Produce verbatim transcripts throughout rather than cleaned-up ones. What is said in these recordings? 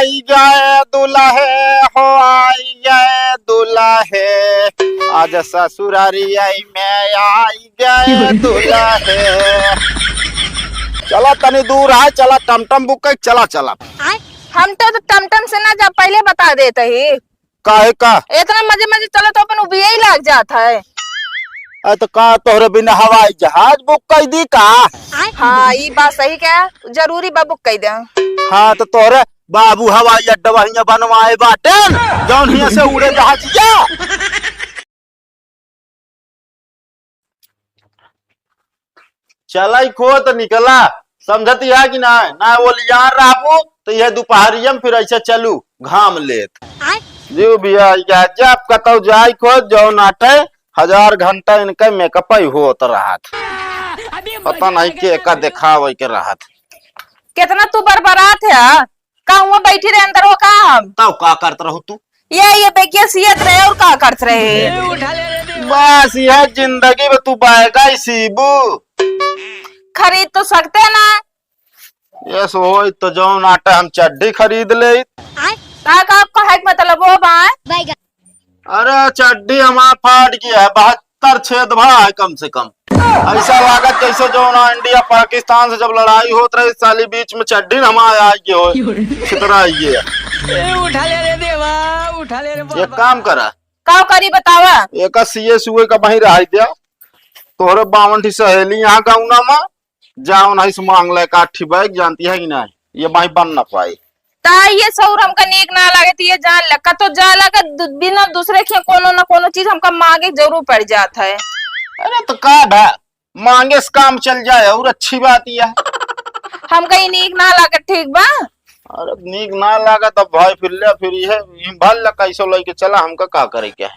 आई गए दुल्हे हो, आई गए दुल्हे, आज ससुरारी आई में आई गए दुल्हे। चला तनी दूर है, चला टमटम बुक कर, चला चला। हम तो, तो टमटम से ना जा, पहले बता देते ही। काहे का? इतना मजे मजे चलो तो अपन उबिया ही लाग जात है। अरे तो का तोहरे बिना हवाई जहाज बुक कर दी का? हाँ, ई बात सही कहा, जरूरी बा बुक कर दे। हाँ तो तोहरे बाबू हवाई अड्डा वहीं बनवाए बाटे, जौन हियां से उड़े जहाजिया। चलाई खो त निकला, समझत है कि ना? ना ओलियान रहबू त यह दुपहरिया में फिर ऐसे चलू घाम लेत। आय। जीव भैया, या जब कतौ जाई खो जौन आटे, हजार घंटा इनके मेकअप ही होत रहत। पता नहीं के का देखावे के रहत। कितना तू बरबरात है, का हुआ बैठी रहे अंदर हो का हम? तब का करत रहू तू? ये, ये बेगिया सियत रहे और का करत रहे? बस यह जिंदगी में तू बैगा ही सीबू। खरीद तो सकते ना। ये सो होई तो जौन आटा हम चड्डी खरीद ले। का, का आपको है मतलब वो बा? अरे चड्डी हमार फाट गया है, बहत्तर छेद भा है कम से कम। ऐसा लागत जैसे जो ना इंडिया पाकिस्तान से जब लड़ाई होत रही साली, बीच में चड्डी न हमारे आ गए हो, छितरा आइए। ए, उठा ले रे देवा, उठा ले रे एक बाबा। काम करा। का करी बतावा? एक सीए सुए का वहीं रह दिया। तोहरे बावन ठी सहेली यहाँ गाँव में, जाओ नहीं से मांग ले काठी बैग, जानती है कि नहीं? ये भाई बन ना पाई। ता ये सौर हमका नीक ना लागे, तो ये जान ले, कतो जा लगे दु-, बिना दूसरे के कोनो ना कोनो चीज हमका मांगे जरूर पड़ जात है। अरे तो का भा, मांगे से काम चल जाए और अच्छी बात यह। हमका ये नीक ना लागे, ठीक बा? अरे नीक ना लागे तब भाई फिर ले, फिर ये, ये भल ला कैसो लेके चला, हमका का करे के है?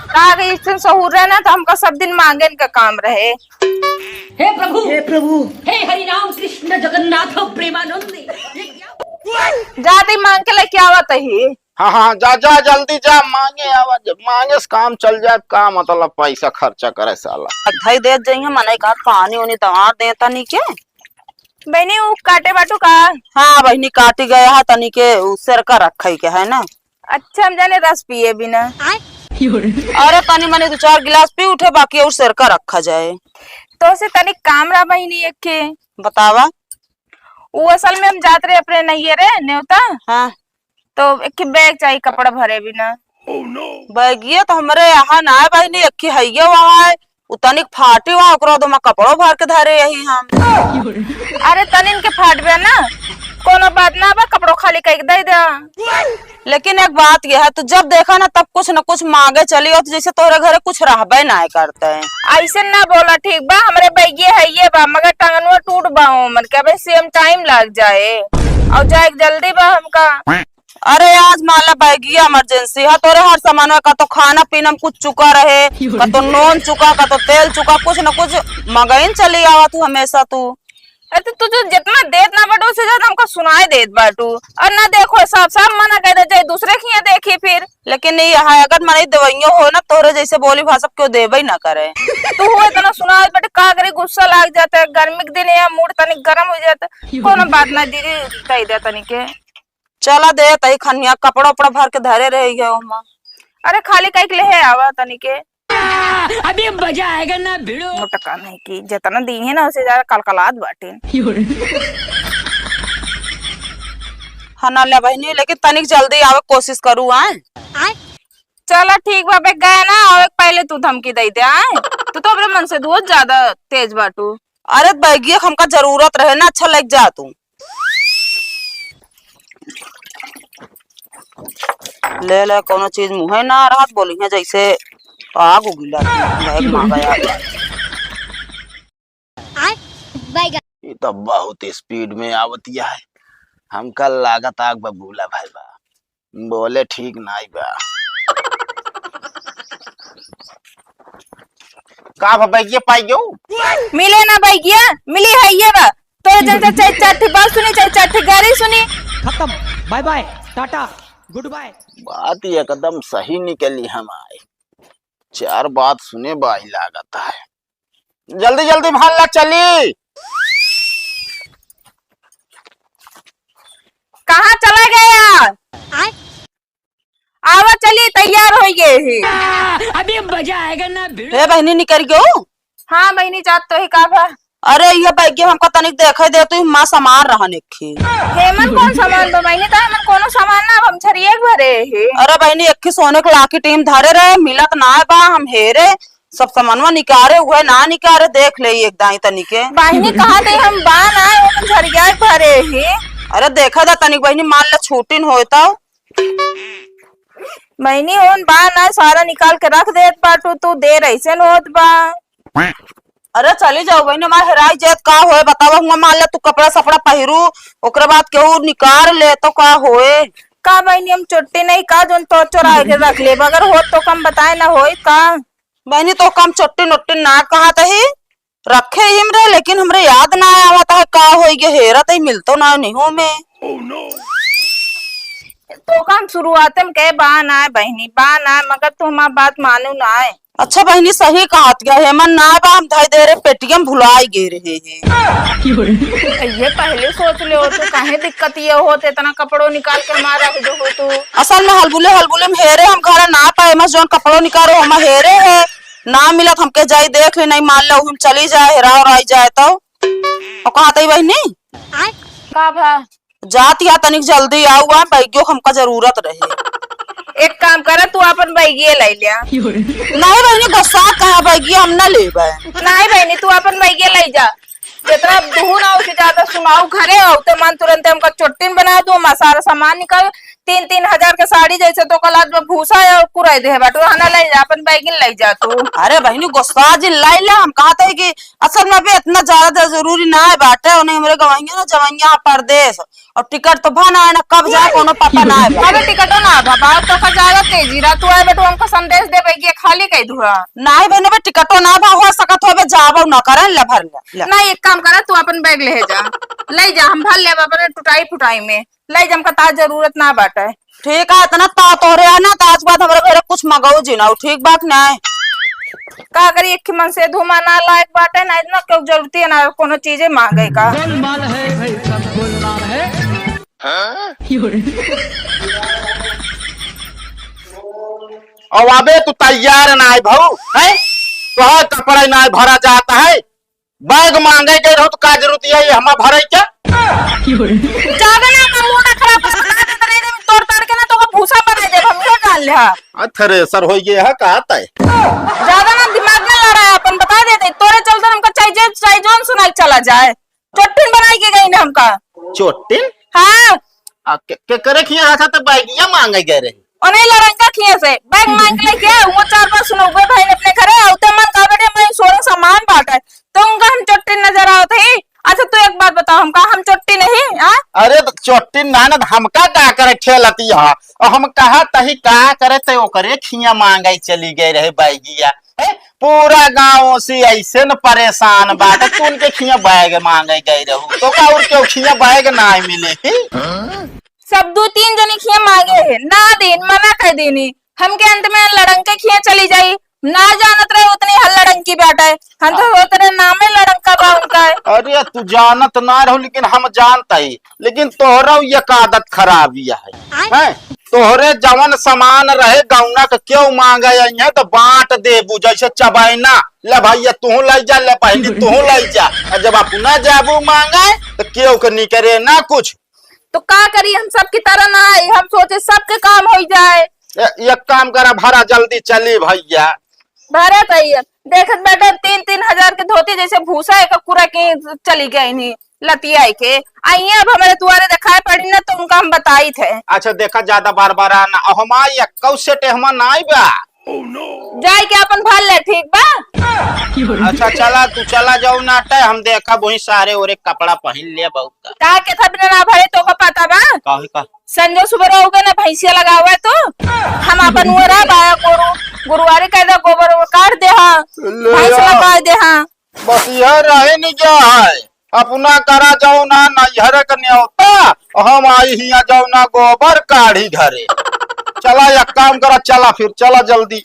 का के इसन सहूर रहे ना तो हमका सब दिन मांगन का काम रहे। हे प्रभु, हे प्रभु। हे हरि राम कृष्ण जगन्नाथ प्रेमानंद। जाते मांग के लेके आवत ही। हाँ, हाँ, हाँ, जा, जा, जल्दी जा, मांगे आवा, जब मांगे से काम चल जाए, का मतलब पैसा खर्चा करे साला। धई देत जइहे, मनई का पानी उनी तवार दे तनी के। बहनी, ऊ काटे बाटू का? हाँ बहनी, काटी गया है तनी के, ऊ सिरका रखे के है ना। अच्छा, हम जाने रस पिए बिना। अरे तनी मनी दो चार गिलास पी उठे, बाकी और सिरका रखा जाए। तो से तनी काम रहा बहिनी एक के। बतावा। ऊ असल में हम जात रहे अपने नैहरे नेवता। हाँ। तो एक ठे बैग चाहिए कपड़ा भरे बिना। बैगिया तो हमरे यहाँ ना है बहिनी, एक ठे हइये वहाँ है। उ तनिक फाटी वहाँ, ओकरा दो में कपड़ो भर के धरे यही हम। अरे तनिन के फाट बे ना, कोनो बात ना बा, कपड़ो खाली कइके दे दे। लेकिन एक बात यह है, तू जब देखा ना तब कुछ न कुछ मांगे चली, और जैसे तोहरे घरे कुछ रहबे ना करते हैं। ऐसे ना बोला, ठीक बा? हमरे बैगिया हइये बा, मगर टंगनवा टूट बा, ओमन के अबे सेम टाइम लाग जाए और जाए के जल्दी बा हमका। अरे आज मान ला बैगिया इमरजेंसी है, तोरे हर सामान में का तो खाना पीना में कुछ चुका रहे, का तो नून चुका, का तो तेल चुका, कुछ न कुछ मगइन चली आवा तू हमेशा तू। अरे तो तू जो जितना देत ना बाटू, उससे ज्यादा हमका सुनाई देत बाटू। और ना देखो, साफ साफ मना कर दे, चाहे दूसरे के यहाँ देखी फिर। लेकिन नहीं, यहाँ अगर मनई देवइयो हो ना, तोहरे जैसे बोली भाषा क्यों देबे ना करे। तू हो इतना सुनाई बाटू, का करे, गुस्सा लाग जाता है, गर्मी के दिन है, मूड तनिक गरम हो जाता है। कोनो बात ना दीदी, कह दे तनिक के। चला दे, तई खनिया कपड़ा उपड़ा भर के धरे रही है ओमा। अरे खाली कइके ले है आवा तनी के। अभी मजा आएगा ना भिड़ो। मोटका नहीं की, जितना दी है ना, उसे ज्यादा कलकलात बाटे। हाँ ना ले बहिनी, लेकिन तनिक जल्दी आवे कोशिश करू आए। चला ठीक बा, बे गए ना, आवे पहले तू धमकी दे दे आए। तू तो अपने मन से बहुत ज्यादा तेज बाटू। अरे बैगिया हमका जरूरत रहे ना, अच्छा लग जा तू। ले ले, कोनो चीज मुँहे ना रहत, बोली है जैसे आग उगिला। बैग मांगा यार। आय, बैग। ये तो बहुत स्पीड में आवतिया है, हमका लागत आग बबूला भइल बा। बोले ठीक नाई बा। का बा, बैगिया पाई गयो? मिले ना बैगिया, मिली है ये बा। तोरे जन से चाहे चार ठे बात सुनी, चाहे चार ठे गारी सुनी। खत्म, bye bye, tata, goodbye. बात एकदम सही निकली हमारी। चार बात सुने बाई लागत है। जल्दी जल्दी भान ला चली। तैयार होइ गए ही। अभी मजा आएगा ना भिड़ू। हे बहिनी, निकरि गउ? हाँ बहिनी, जात तो ही। का भा? अरे, इहे बैगिया हमका तनिक देखइ दे, तू हमा सामान रहन एक्खी। हेमन कौन सामान बा बहिनी? त हेमन कौनो सामान ना, हम झरिया के भरे ही। अरे बहिनी, एक्खी सोने के लाकी टीम धरे रहे, मिलत नाहीं बा, हम हेरे, सब सामानवा निकारे, उहे ना निकारे, देख ले एक दाईं तनिके। बहिनी, कहा थे हम बा ना, वो झरिया के भरे ही। अरे देखा दा तनिक बहिनी, मान ले छूटिन होए तो। बहिनी, ओन बा ना, सारा निकाल के रख देत बाटू तू, देर अइसन होत बा। अरे चली जाउ बहिनी, हमार हेराइ जात का होए बतावा, हुआ मान ले तू कपड़ा सपड़ा पहिरू, ओकरे बाद केहू निकार ले तो का होए? का बहिनी, हम चोट्टी नहीं का जोन तो चोराइ के रख लेब? अगर होत तो कम बताए ना होई का? बहिनी, तो कम चोट्टी नोट्टी ना कहत ही, रखे ही हमरे, लेकिन हमरे याद ना आवत है का होइ गे, हेरत ही मिलतो ना नहीं हो में। तो का हम शुरुआते में कहे बा ना बहिनी, बा ना, मगर तू हमार बात मानू ना। अच्छा बहिनी, सही कहत गा, हेमन ना बा, हम धइ दे रहे पेटिया में भुलाइ गे रहे हैं। ये पहले सोच ले हो तो काहे दिक्कत ये होत, इतना कपड़ो निकाल के हमार रख दो हो तू। असल में हलबुले हलबुले में हेरे हम घरे ना पाए, मस जौन कपड़ो निकालो हम हेरे है, ना मिलत हमके जाई देख ले, नहीं मान लो हम चली जाए, हेरा उराई जाए तो। और कहा तई बहिनी? का भा? जात या तनिक जल्दी आउ, आ बैगियो हमका जरूरत रहे। एक काम करा, तू आपन बैगिये लइ ल्या। नहीं बहिनी, गुस्सा कहा, बैगिये हम ना लेबे। नहीं बहिनी, तू आपन बैगिये लइ जा। जितना दुहू ना उसे ज्यादा सुनाऊ, घरे आउ तो मन तुरंत हमका चोट्टिन बना दू, हम सारा सामान निकाल, तीन तीन हजार के साड़ी जैसे तो कल आज भूसा या कुराई दे बाटू, हना लइ जा, आपन बैगिन लइ जा तू। अरे बहिनी, गुस्सा जिन लइ ल्या, हम कहत ही कि असल में अभी इतना ज्यादा जरूरी ना है बाटे, उन्हें हमरे गवैया ना जवैया परदेस, और टिकट तो भा ना है ना, कब जाए कोनो पता ना है। अबे टिकटो ना भा, बात तो का ज्यादा तेजी रहा, तू आए बेटू हमको संदेश देबे कि ये खाली कह दुआ। नहीं बहने बे, टिकटो ना भा, हो सकत हो बे जाबो ना करे, ले भर ले, ले। नहीं, एक काम करा, तू अपन बैग ले जा, ले जा, हम भर लेब अपने टुटाई फुटाई में, ले जा, हमका ताज जरूरत ना बाटे। ठीक है, इतना ता तोहरे है ना, तो आज बाद हमारे घरे कुछ मगाऊ जी ना, ठीक बात ना है। का करी, एक मन से धुमा ना लायक बाटे ना, इतना क्यों जरूरती है ना कोनो चीजें मांगे का। गोलमाल है भाई, सब गोलमाल है। अब अबे तू तैयार ना है भाऊ, हैं? तोहार कपड़ा ना भरा जाता है, बैग मांगे के रहो तो का जरूरत है ये हमा भरे के? ज्यादा ना कर, मुंह ना खराब कर, बता देते रहे, तोड़ ताड़ के ना तो भूसा बना दे, हम ये जान ले हा। आ, थ्रेसर हो गया है, कहा तय? ज्यादा ना दिमाग ना लड़ा, अपन बता देते, तोरे चलते हमका चाहे जे, चाहे जौन सुनाई चला जाए। चोट्टिन बनाई के गई ना हमका। चोट्टिन? हाँ। आ, के, के करे खिया रखा तो बैगिया मांगे गए रहे। उन्हें लड़ंका खिया से बैग मांग ले के, वो चार पांच सुनौबे भाई अपने घरे, आउते मन का बेटे मैं सोना सामान बांटे, तो उनका हम चोट्टिन नजर आवत ही। अच्छा, तू एक बात बताओ हमका, हम चोट्टिन ही, हाँ? अरे तो चोट्टिन ना, ना, हमका का करे ठेलती है? और हम कहा तही का करे, ते ओकरे खिया मांगे चली गए रहे बैगिया। हैं? पूरा गाँव से ऐसे न परेशान बाटे, तू उनके खिया बैग मांगे गए रहू, तो का और क्यों खिया बैग ना मिले ही? सब दू तीन जनी खिया मांगे है, ना दीन, मना कर दीनी। हमके अंत में लड़ंके खिया चली जाई, ना जानत रहे उतनी हल लड़ंकी बाटे। हम तो हाँ। होत रहे नामे लड़ंका बा उनका। अरे तू जानत ना रहो, लेकिन हम जानता ही, लेकिन तोहरा एक आदत खराबी है, हैं? तोहरे जवन सामान रहे गौना के क्यों मांगे आई है तो बांट देबू, जैसे चबैना, ले भैया तू लइ जा, ले बहिनी तू लइ जा, और जब अपना जाबू मांगे तो क्यों के निकरे ना कुछ। तो का करी, हम सबकी तरह ना आई, हम सोचे सबके काम हो जाए। ए, एक काम करा, भरा जल्दी चली भैया। भरा तो ये देखत बैठे तीन तीन हजार के धोती जैसे भूसा एक कुरा के चली गई नी लतिया के। आइए अब हमारे दुआरे दिखाई पड़ी ना तो उनका हम बताई थे। अच्छा देखा, ज्यादा बार बार आना, हमार एक्कौ सेट हमार नाई बा। जाए के अपन भर ले, ठीक बा? अच्छा चला, तू चला जाओ ना, तय हम देखा वही सारे ओरे कपड़ा पहन ले बहुत का। का के था बिना ना भरे तो का पता बा? का है का? संजो सुबह रहोगे ना भैंसिया लगावे तो हम अपन उहरा बाया गोरू गुरुवारी कह दे, गोबर वो काट दे हाँ, ले भैंस आ। लगा दे हाँ। बस यह रहे नहीं गया है, अपना करा जाओ ना नैहर का न्योता, हम आई हिया जाओ ना गोबर काढ़ी घरे। चला एक काम करा, चला फिर, चला जल्दी।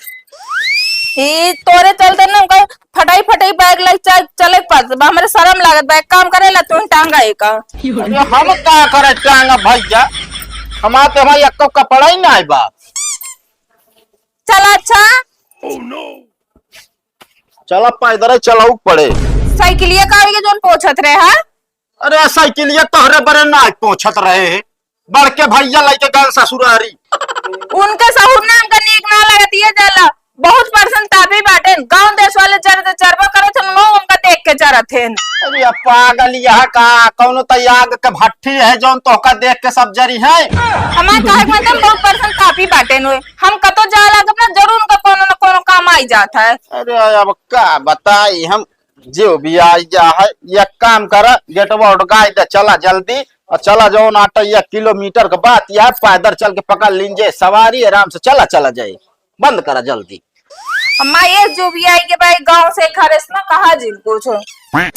ई तोरे चलते ना हमका फटाई फटाई बैग लग चा-, चले के पास बा, हमरे शर्म लागत बा, एक काम करे ला तू टांगा एक। अरे हम का करे टांगा भैया, हमार तो हमार एको कपड़ा ही ना है बा। चला अच्छा। चला पैदल चलाऊ पड़े। साइकिलिया का आगे जोन पोछत रहे हा? अरे साइकिलिया तोहरे बरे ना पोछत रहे है, बड़के भैया लइके गन ससुरारी। उनके सहुर ना हमका नीक ना लगत, ये जाला बहुत परसेंट तापी बाटेन। गांव देश वाले जर दे चरबा करत हन, उनका देख के चरत हन। अरे पागल, यह का कौनो त आग के भट्ठी है जौन तोहका देख के सब जरी है? हमार कहे के मतलब बहुत परसेंट तापी बाटेन हुए। हम कतो जा लागब ना, जरूर उनका कोनो न कोनो काम आई जात है। अरे अब का बताई हम, जो भी आई जा है, एक काम कर, गेटवा उठगाई दे, चला जल्दी, और चला जौन आटा एक किलोमीटर के बात यह पैदल चल के पकड़ लीन जे सवारी आराम से चला, चला जाए, बंद करा जल्दी। अम्मा ये जो भी आई के भाई गांव से घरे से ना कहा जिन कुछ। अरे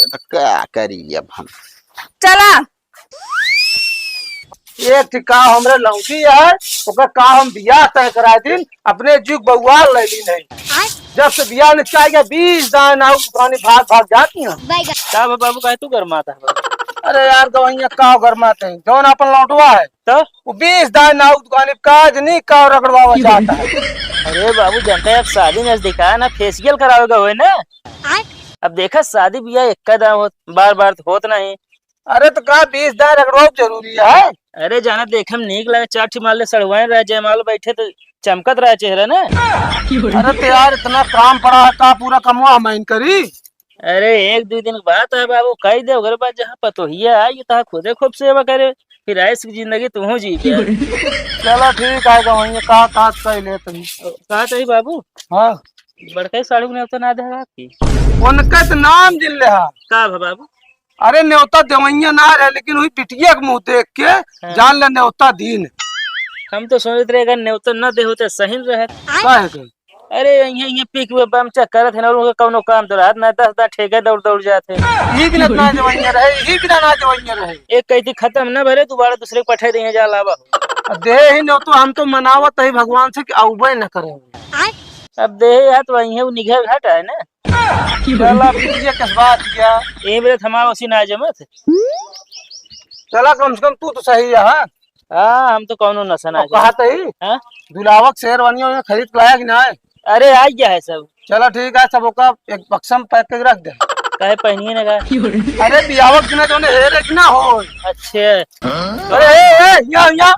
तो क्या करी अब हम? चला। एक ठे का हमरे लौंडी है, ओकर का हम बियाह तय करा दिन, अपने जुग बउआ ले ली नहीं। जब से बियाह निपटाई गया, बीस दान आऊ दुकानी भाग भाग जाती हैं। का बा बाबू, काहे तू गरमात है बाबू? अरे यार, गवैया का गरमात है, जौन अपन लौंडवा है, तो? वो बीस दान आऊ दुकानी काज नहीं का रगड़वावा चाहता है। अरे बाबू, जनता है, अब शादी नजदीक है ना, फेशियल करावेगा होए ना। अब देखा, शादी बियाह एक दाम होत, बार बार तो होत नहीं। अरे तो का बीस दान रगड़वाओ जरूरी है? अरे जाना देखे में नीक लगे, चार ठे मार ले सड़वाए रह, जयमाल बैठे तो चमकत रहे चेहरा ना। अरे तो यार इतना काम पड़ा है, का पूरा कमवा हम इन करी? अरे एक दो दिन के बात है बाबू, कही दे, ओकरे बाद जहाँ पतोहिया आई, तहाँ खुदे खूब सेवा करे, फिर ऐश की जिंदगी तू जी पे। चलो ठीक है, तो वहीं का काज कर ले तुम। का चाहिए बाबू? हाँ। बड़का ही साढ़ू ने तो ना दे आपकी। उनका तो नाम जिन ले हा। का भा बाबू? अरे न्योता देवैया ना रहे, लेकिन वही बिटिया के मुंह देख के हाँ। जान ले न्योता दीन। हम तो सोचत रहे अगर न्योता न दे होते सही रहत। काहे के? अरे यहाँ यहाँ पी के बम चक्कर थे ना, उनका कौनो काम तो रहत ना, दस दस ठेके दौड़ दौड़ जाते। यही बिना ना देवैया रहे, यही बिना ना देवैया रहे। एक कही थी खत्म न भरे, दोबारा दूसरे के पठे दे जा लावा। अब दे ही न्योता, हम तो मनावत ही भगवान से कि आउबे न करें। अब दे यार तो वही है, वो निघर घाट है ना। चला, बिटिया किस बात किया? ए बेरे थमा उसी ना जमत। चला, कम से कम तू तो सही है, हाँ? हाँ, हम तो कौनो नशा ना और कहा जाए। तही? हाँ? दुलावक शेरवानिया में खरीद लाया कि ना है? अरे, आ गया है सब। चला, ठीक है, सब ओका एक बक्सा में पैक करके रख दे। काहे पहनिए ना का? अरे, बियावक दिना जो है, रे कि ना हो। अच्छे। अरे, ए, ए, यहाँ, यहाँ।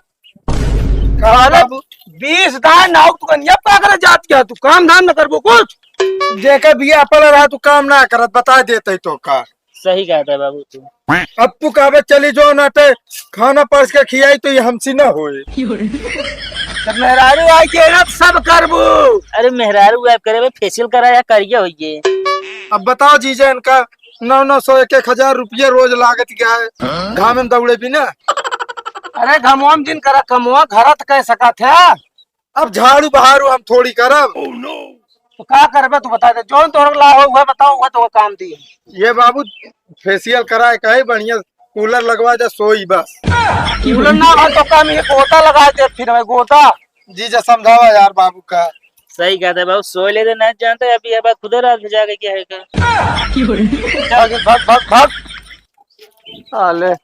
कहा अरे, बाबू? बीस दान नाउक तू कनिया पागल जात क्या? तू काम धाम न करबो कुछ। जेकर बिया पड़ा रहा, तू काम ना करत, बता देते तो का। सही कहता है बाबू तू। अब तू कहबे चली जो ना ते खाना परस के खियाई तो ये हमसे ना होए। जब मेहरारू आई के ना सब करबू। अरे मेहरारू आइब करे बे, फेशियल करा या करिया होइए। अब बताओ जीजा, इनका नौ नौ सौ एक एक हजार रुपया रोज लागत क्या है? हाँ? घाम में दौड़े बिना। अरे घमवा में जिन करा कमवा, घरा त कह सकत है। अब झाड़ू बहारू हम थोड़ी करब। तो का करबे तू बता दे, जौन तोहर ला हो वह बताओ, वह तो काम दी। ये बाबू फेशियल कराए का है, बढ़िया कूलर लगवा दे, सोई बस। कूलर ना भाई तो काम ये गोता लगा दे फिर मैं गोता। जीजा समझावा यार बाबू का। सही कहते बाबू, सोई ले दे, नहीं जानते अभी ये बात खुदे रात में जाके क्या है का। भाग, भाग, भाग, भाग। आले।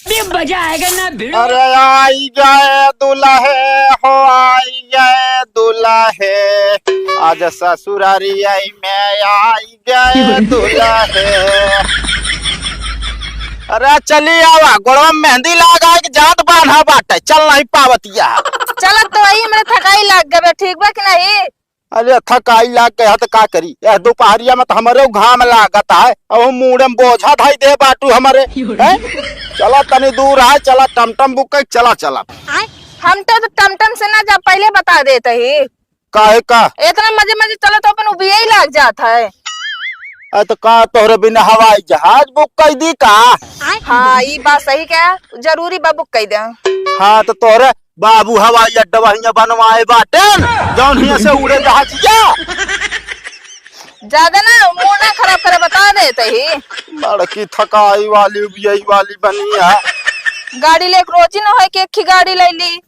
अभी मजा आएगा ना भिड़ो। अरे आई गए दुल्हे हो, आई गए दुल्हे, आज ससुरारी आई में आई गए दुल्हे। अरे चली आवा, गोड़वा में मेहंदी लाग आए कि जात बान्हा बाटे, चल नहीं पावतिया। चलत तो वही मेरे थकाई लाग गए, ठीक बा कि नहीं? अरे थकाई लाग गया तो का करी, यह दोपहरिया में तो हमरे घाम लागत है, अब हम मूड़े में बोझा धई दे बाटू हमरे, हैं? चला तनी दूर है, चला टमटम बुक कर, चला, चला। हम तो, तो टमटम से ना जा, पहले बता देते ही। काहे का? इतना मजे मजे चलो तो अपन उबिया ही लाग जात है। अरे तो का तोहरे बिना हवाई जहाज बुक कर दी का? हाँ, ई बात सही कहा, जरूरी बा बुक कर दे। हाँ तो तोहरे बाबू हवाई अड्डा वहीं बनवाए बाटेन, जौन हियां से उड़े जहाजिया। ज्यादा ना मूड ना खराब करे, बता देते ही। लड़की थकाई वाली, उबियाई वाली बनी है। गाड़ी लेके रोजी न होए कि एक ही गाड़ी ले ली।